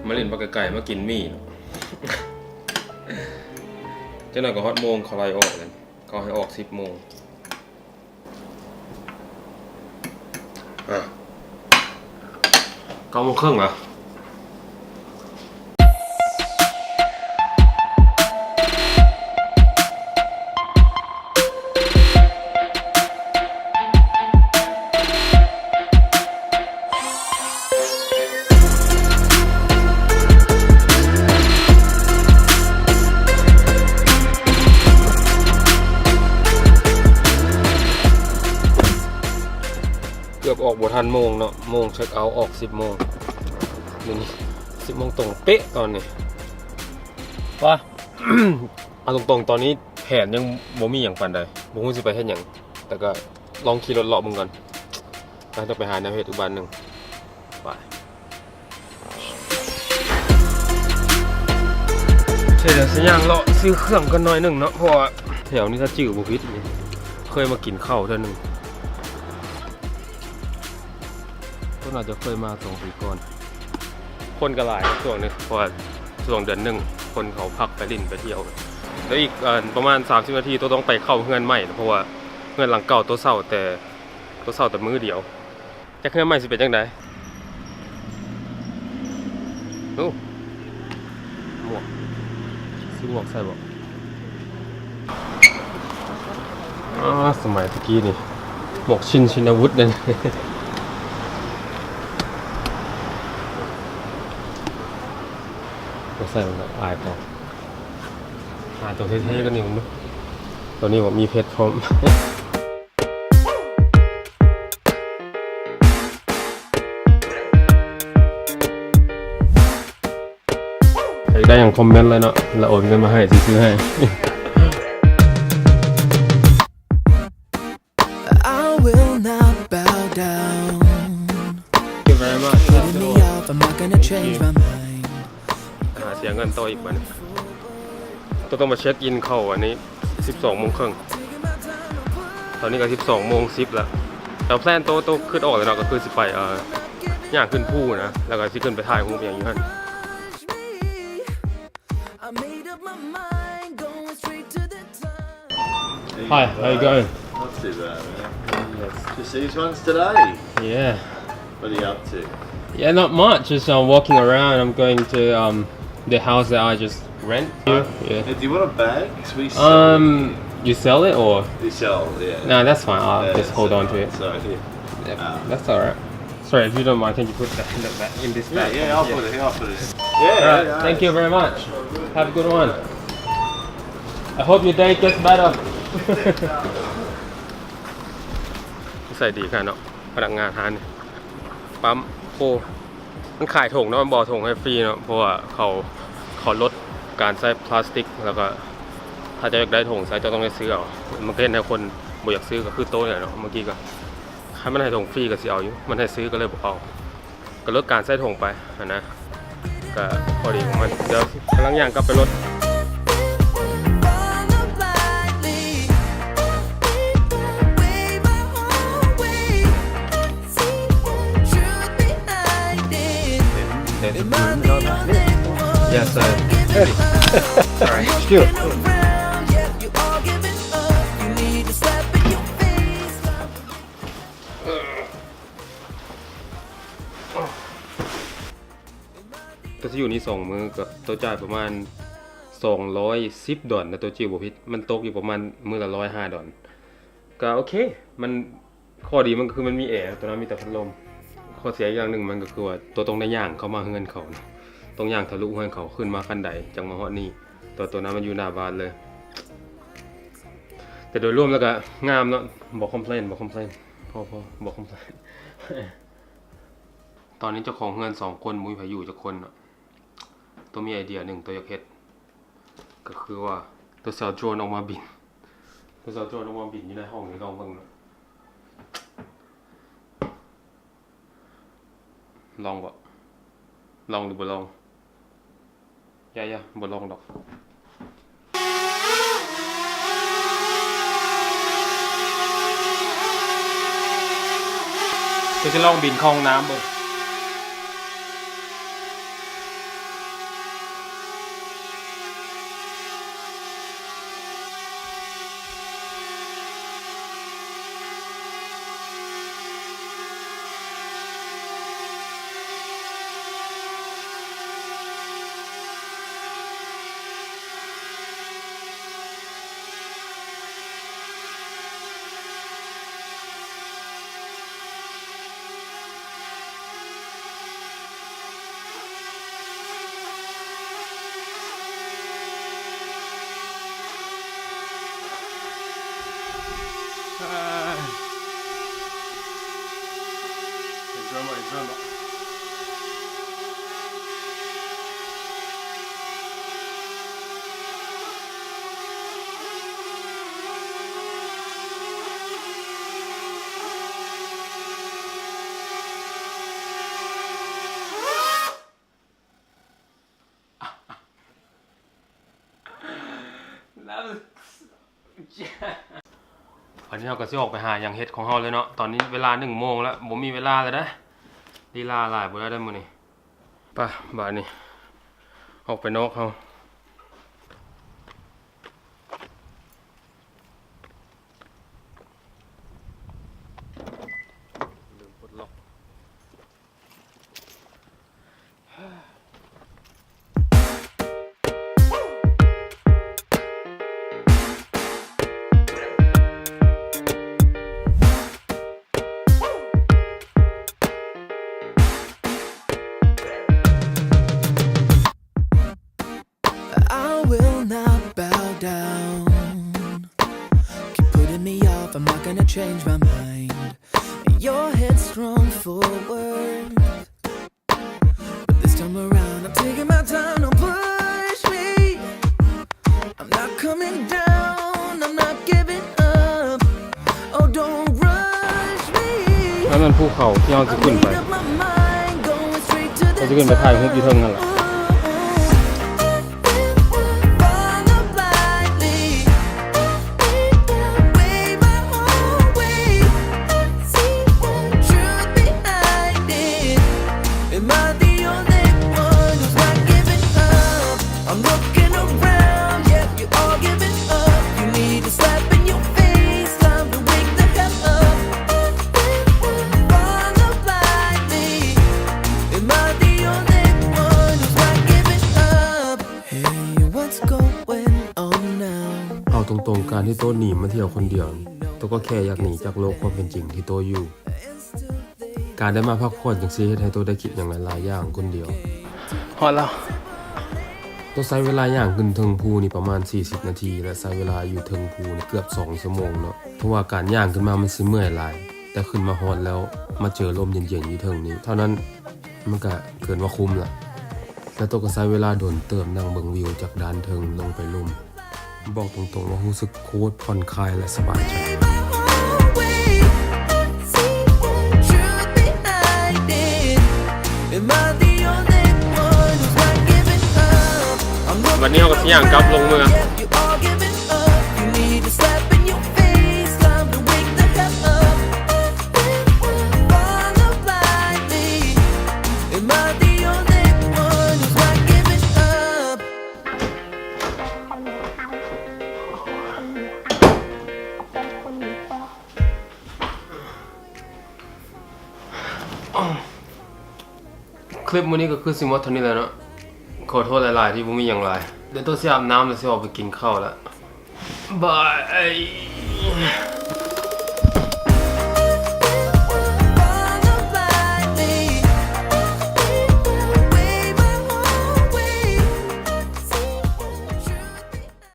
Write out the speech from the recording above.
ມາຫຼິ້ນບັກໄກ່ໆ ມາກິນໝີ່ເນາະ. ຈັກໜ່ອຍກໍຮອດໂມງເຂົາໄລ່ອອກແລ້ວ ເຂົາໃຫ້ອອກສິບໂມງ. ອ່ະ ເກົ້າໂມງເຄິ່ງລະ. ເກືອບອອກບໍ່ທັນໂມງເນາະ, ໂມງເຊັກເອົາອອກສິບໂມງ. ດຽວນີ້ສິບໂມງຕົງເປະຕອນນີ້. ວ່າ ເອົາຕົງໆ ຕອນນີ້ແຜນຍັງບໍ່ມີຫຍັງປານໃດ, ບໍ່ຮູ້ຊິໄປເຮັດຫຍັງ, ແຕ່ກໍລອງຂີ່ລົດເລາະເບິ່ງກ່ອນ. ແລ້ວຕ້ອງໄປຫາແນວເຮັດອີກບ້ານໜຶ່ງ. ໄປ ໂອເຄ ດຽວຊິຍ່າງເລາະຊື້ເຄື່ອງກ່ອນໜ້ອຍໜຶ່ງເນາະ, ເພາະວ່າແຖວນີ້ຖ້າຈື່ບໍ່ຜິດນີ້ ເຄີຍມາກິນເຂົ້າເທື່ອໜຶ່ງ. ເພິ່ນອາດຈະເຄີຍມາສອງປີກ່ອນ. ຄົນກໍຫຼາຍເນາະຊ່ວງນີ້ ເພາະວ່າຊ່ວງເດືອນໜຶ່ງ ຄົນເຂົາພັກໄປຫຼິ້ນໄປທ່ຽວ. ແລ້ວອີກ ເອີ ປະມານສາມສິບນາທີ ໂຕຕ້ອງໄປເຂົ້າເຮືອນໃໝ່ເນາະ, ເພາະວ່າເຮືອນຫຼັງເກົ່າໂຕເຊົ່າແຕ່ ໂຕເຊົ່າແຕ່ມື້ດຽວ. ຈັກເຮືອນໃໝ່ຊິເປັນຈັ່ງໃດ? ໂອ້ ໝວກ ຊື້ໝວກໃສ່ບໍ່? ອາ ສະໄໝຕະກີ້ນີ້ ໝວກຊິນ ຊິນນາວຸດນັ້ນ ບໍ່ໃສ່ມັນດອກ ອາຍເຂົາ. ຫາໂຕເທ່ໆ ກວ່ານີ້ເບິ່ງດູ. ໂຕນີ້ບໍ່ມີເພັດພ້ອມ. ຢາກໄດ້ຫຍັງຄອມເມັນເລີຍເນາະ, ລະໂອນເງິນມາໃຫ້ ຊິຊື້ໃຫ້. I will not bow down. Thank you very much. Thank you. ຫາເສຍເງິນຕໍ່ອີກບັດນີ້. ໂຕຕ້ອງມາເຊັກອິນເຂົ້າອັນນີ້ ສິບສອງໂມງເຄິ່ງ. ຕອນນີ້ກໍສິບສອງໂມງສິບລະ. ແຕ່ແພລນໂຕ ໂຕຄິດອອກແລ້ວເນາະ, ກໍຄືຊິໄປ ເອີ ຍ່າງຂຶ້ນພູນະ, ແລ້ວກໍຊິຂຶ້ນໄປຖ່າຍຮູບຫຍັງຢູ່ຫັ້ນ. Hi, how you going? Not too bad, man. Just these ones today? Yeah. What are you up to? Yeah, not much. Just, uh, walking around. I'm going to, um, the house that I just rent. Uh, yeah. Hey, do you want a bag? 'Cause we sell. Um, you sell it or? We sell, yeah. Nah, that's fine. I'll just hold on to it. Sorry. Yeah, that's all right. Sorry, if you don't mind, can you put that in the ba-, in this bag? Yeah, yeah, I'll put it here, I'll put it in. Yeah, yeah, yeah. All right, thank you very much. Have a good one. I hope your day gets better. ນິໄສດີຂະໜາດເນາະ ພະນັກງານຮ້ານນີ້. ປ້ຳ ໂອ້ ມັນຂາຍຖົງເນາະ, ມັນບໍ່ເອົາຖົງໃຫ້ຟຣີເນາະ, ເພາະວ່າເຂົາ ເຂົາລົດການໃຊ້ພລາສຕິກ ແລ້ວກໍ ຖ້າເຈົ້າຢາກໄດ້ຖົງໃສ່ ເຈົ້າຕ້ອງໄດ້ຊື້ເອົາ. ມັນກໍເຮັດໃຫ້ຄົນບໍ່ຢາກຊື້ ກໍຄືໂຕນີ້ແຫຼະເນາະ. ເມື່ອກີ້ກໍ ຄັນມັນໃຫ້ຖົງຟຣີກໍຊິເອົາຢູ່, ມັນໃຫ້ຊື້ກໍເລີຍບໍ່ເອົາ. ກໍເລີກການໃສ່ຖົງໄປຫັ້ນນະ. ກະພໍດີຂອງມັນ. ດຽວກຳລັງຍ່າງກັບໄປລົດ. ກໍຊິຢູ່ນີ້ສອງມື້ ກໍໂຕຈ່າຍປະມານສອງຮ້ອຍສິບດອນນະ ໂຕຈິ້ວບໍ່ຜິດ. ມັນຕົກຢູ່ປະມານມື້ລະຮ້ອຍຫ້າດອນ. ກໍໂອເຄ ມັນ ຂໍ້ດີມັນກໍຄືມັນມີແອ, ໂຕນັ້ນມີແຕ່ພັດລົມ. ຂໍ້ເສຍອີກຢ່າງໜຶ່ງມັນກໍຄືວ່າ ໂຕຕ້ອງໄດ້ຍ່າງເຂົ້າມາເຮືອນເຂົາເນາະ, ຕ້ອງຍ່າງທະລຸເຮືອນເຂົາຂຶ້ນມາຂັ້ນໄດ ຈັ່ງມາຮອດນີ້. ແຕ່ໂຕນັ້ນມັນຢູ່ໜ້າບ້ານເລີຍ. ແຕ່ໂດຍລວມແລ້ວກໍງາມເນາະ, ບໍ່ຄອມເພລນ ບໍ່ຄອມເພລນ. ພໍໆ ບໍ່ຄອມເພລນ. ຕອນນີ້ເຈົ້າຂອງເຮືອນສອງຄົນ ບໍ່ມີໃຜຢູ່ຈັກຄົນເນາະ. ໂຕມີໄອເດຍໜຶ່ງໂຕຢາກເຮັດ ກໍຄືວ່າ ໂຕຊິເອົາໂດຣນອອກມາບິນ, ໂຕຊິເອົາໂດຣນອອກມາບິນຢູ່ໃນຫ້ອງນີ້ ລອງເບິ່ງເນາະ. ລອງບໍ່? ລອງຫຼືບໍ່ລອງ? ຢ່າໆ ບໍ່ລອງດອກ. ເຮົາຈະລອງບິນເຂົ້າຫ້ອງນ້ຳເບິ່ງ. ບັດນີ້ເຮົາກໍຊິອອກໄປຫາຫຍັງເຮັດຂອງເຮົາເລີຍເນາະ. ຕອນນີ້ເວລາໜຶ່ງໂມງແລ້ວ, ບໍ່ມີເວລາແລ້ວເດ້. ລີລາຫຼາຍບໍ່ໄດ້ເດ້ມື້ນີ້. ໄປ ບາດນີ້ອອກໄປນອກເຮົາ. ລືມປົດລັອກ. I will not bow down. Keep putting me off, I'm not gonna change my mind. You're headstrong forward, but this time around, I'm taking my time, don't push me. I'm not coming down, I'm not giving up. Oh, don't rush me. ນັ້ນແມ່ນພູເຂົາທີ່ເຮົາຊິຂຶ້ນໄປ. I made up my mind, going straight to the top. ເຮົາຊິຂຶ້ນໄປຖ່າຍຮູບຢູ່ເທິງຫັ້ນລະ. Am I the only one who's not giving up? I'm looking around, yeah, you're all giving up. You need a slap in your face, time to wake the hell up. Follow blindly. Am I the only one who's not giving up? Hey, what's going on now? ເອົາຕົງໆ ການທີ່ໂຕໜີມາທ່ຽວຄົນດຽວ ໂຕກໍແຄ່ຢາກໜີຈາກໂລກຄວາມເປັນຈິງທີ່ໂຕຢູ່. ການໄດ້ມາພັກຜ່ອນຈັ່ງຊີ້ ເຮັດໃຫ້ໂຕໄດ້ຄິດຫຍັງຫຼາຍໆຢ່າງຄົນດຽວ. ຮອດແລ້ວ. ໂຕໃຊ້ເວລາຍ່າງຂຶ້ນເທິງພູນີ້ປະມານສີ່ສິບນາທີ ແລະ ໃຊ້ເວລາຢູ່ເທິງພູນີ້ເກືອບສອງຊົ່ວໂມງເນາະ. ເພາະວ່າການຍ່າງຂຶ້ນມາມັນຊິເມື່ອຍຫຼາຍ, ແຕ່ຂຶ້ນມາຮອດແລ້ວ ມາເຈີລົມເຢັນໆຢູ່ເທິງນີ້ເທົ່ານັ້ນ ມັນກະເກີນວ່າຄຸ້ມລະ. ແລ້ວໂຕກໍໃຊ້ເວລາດົນເຕີບນັ່ງເບິ່ງວິວຈາກດ້ານເທິງລົງໄປລຸ່ມ. ບອກຕົງໆວ່າຮູ້ສຶກໂຄດຜ່ອນຄາຍ ແລະ ສະບາຍໃຈ. ບັດນີ້ເຮົາກໍຊິຍ່າງກັບລົງເມືອງ. Clip ມື້ນີ້ກໍຄືຊິໝົດເທົ່ານີ້ແຫຼະເນາະ. ຂໍໂທດຫຼາຍໆທີ່ບໍ່ມີຫຍັງຫຼາຍ. ດຽວໂຕຊິອາບນ້ຳແລ້ວຊິອອກໄປກິນເຂົ້າລະ. ບາຍ.